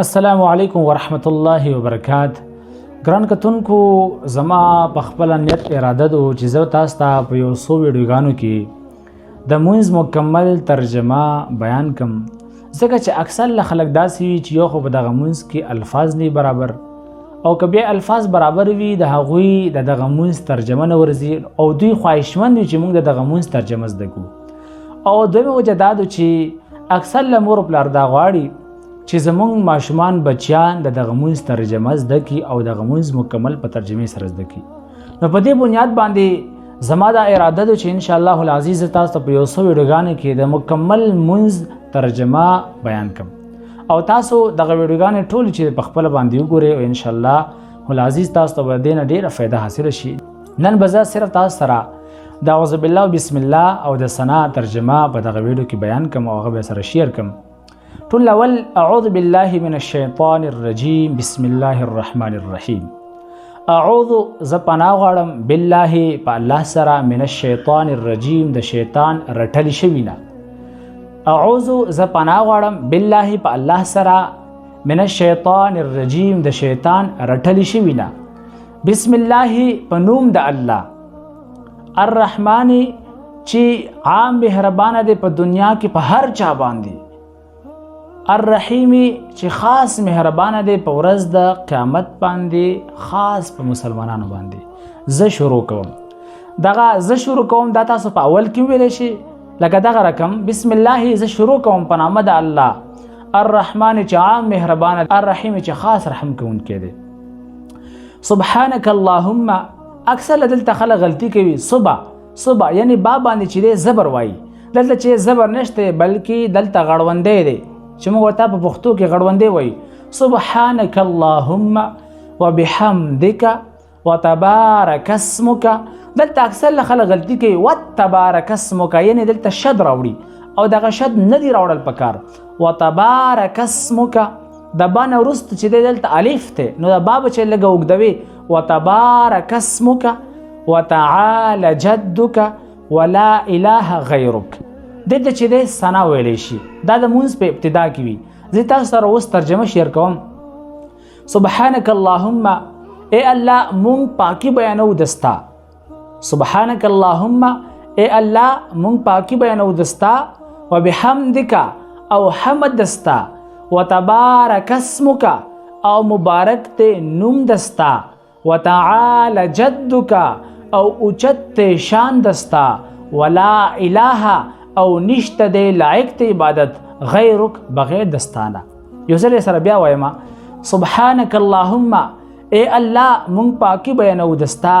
السلام علیکم ورحمت الله وبرکات. ګران کتونکو، زما په خپل نیت اراده ده چې زه تاسو ته په یو څو ویډیوګانو کې د مونځ مکمل ترجمه بیان کم، ځکه چې اکثر له خلک داسې وي چې یو خو په دغه مونځ کې الفاظ نه برابر، او که بیا الفاظ برابر وي، د هغوی د دغه مونځ ترجمه نه ورځي او دوی خواهشمند وي چې موږ د دغه مونځ ترجمه زده کړو. او دویمه وجه دا ده چې اکثر له مور پلار دا غواړي چې زمونږ ماشومان بچیان د دغه مونځ ترجمه زده کړي او دغه مونځ مکمل په ترجمې سره زده کړي. نو په دې بنیاد باندې زما دا اراده ده چې ان شاء الله العزیز تاسو ته په یو څو ویډیوګانو کې د مکمل مونځ ترجمه بیان کم، او تاسو دغه ویډیوګانې ټول چې په خپل باندې وګورئ او ان شاء الله العزیز تاسو ته به دې نه ډېره فایده حاصله شي. نن به زه صرف تاسو سره د اعوذ بالله بسم الله او د ثنا ترجمه په دغه ویډیو کې بیان کم او هغه به سره شیر کم. ټول اول، اعوذ بالله من الشیطان الرجیم، بسم الله الرحمن الرحیم. اعوذ، زه پناه غواړم، بالله، په الله سره، من الشیطان الرجیم، د شیطان رټل شوی نه. اعوذ، زه پناه غواړم، بالله، په الله سره، من الشیطان الرجیم، د شیطان رټل شوی نه. بسم الله، په نوم د الله، الرحمن، چې عام مهربانه دی په دنیا کې په هر چا باندې، الرحیم، چې خاص مهربانه دی په ورځ د قیامت باندې، خاص په مسلمانانو باندې. زه شروع کوم، دغه زه شروع کوم دا تاسو په اول کې ویلی شي، لکه دغه رقم: بسم الله، زه شروع کوم په نامه د الله، الرحمن، چې عام مهربانه، الرحیم، چې خاص رحم کوونکی دی. سبحانك اللهم. اکثر دلته خلک غلطي کوي، صبح صبح، یعنی با باندې چې دی زبر وایي. دلته چې زبر نشته، بلکې دلته غړوندی دی چې موږ ورته په پښتو کې غړوندی وایي. سبحانك اللهم وبحمدك وتبارك اسمك. دلته اکثر له خلک غلطي کوي، وتبارك اسمك، یعنی دلته شد راوړي او دغه شد نه دی راوړل پکار. وتبارك اسمك، د با نه وروسته چې دی دلته الف دی، نو د با به چې لږه اوږدوي. وتبارك اسمك وتعالى جدك ولا اله غیرک. دلته چې دی ثنا ویلی شي، دا د مونځ په ابتدا کې وي. زه تاسو سره اوس ترجمه شیر کوم. سبحانك اللهم، ای الله، مونږ پاکي بیانو دستا. سبحانك اللهم، ای الله، مونږ پاکي بیانو دستا، وبحمدک، او حمد دستا، وتبارک اسمک، او مبارک ته نوم دستا، وتعالى جدک، او اوچت ته شان دستا، ولا اله، او نشته دی لایق ته عبادت، غیرک، بغیر دستانه. یو ځل سره بیا وایم: سبحانك اللهم، ای الله، مونږ پاکي بیانو دستا،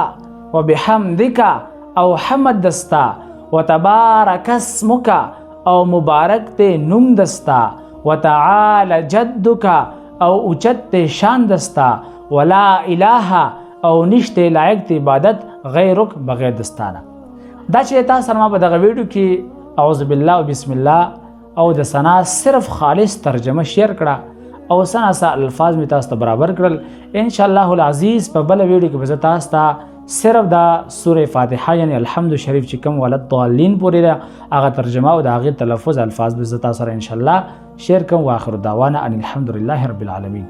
وبحمدک، او حمد دستا، وتبارک اسمک، او مبارک ته نوم دستا، وتعالى جدک، او اوچت ته شان دستا، ولا اله، او نشته لایق ته عبادت، غیرک، بغیر دستانه. دا چې تاسو سره ما په دغه ویډیو کې اعوذ بالله او بسم الله او د ثنا صرف خالص ترجمه شیر کړه او ثنا سا الفاظ می تاسو ته برابر کړل، ان شاء الله العزیز په بل ویډیو کې به زه تاسو ته صرف دا سوره فاتحه، یعنی الحمد شریف چې کوم ولد ضالین پورې ده، هغه ترجمه او د هغې تلفظ الفاظ به زه تاسو سره ان شاء الله شیر کوم. واخر دعوانا ان الحمد لله رب العالمین.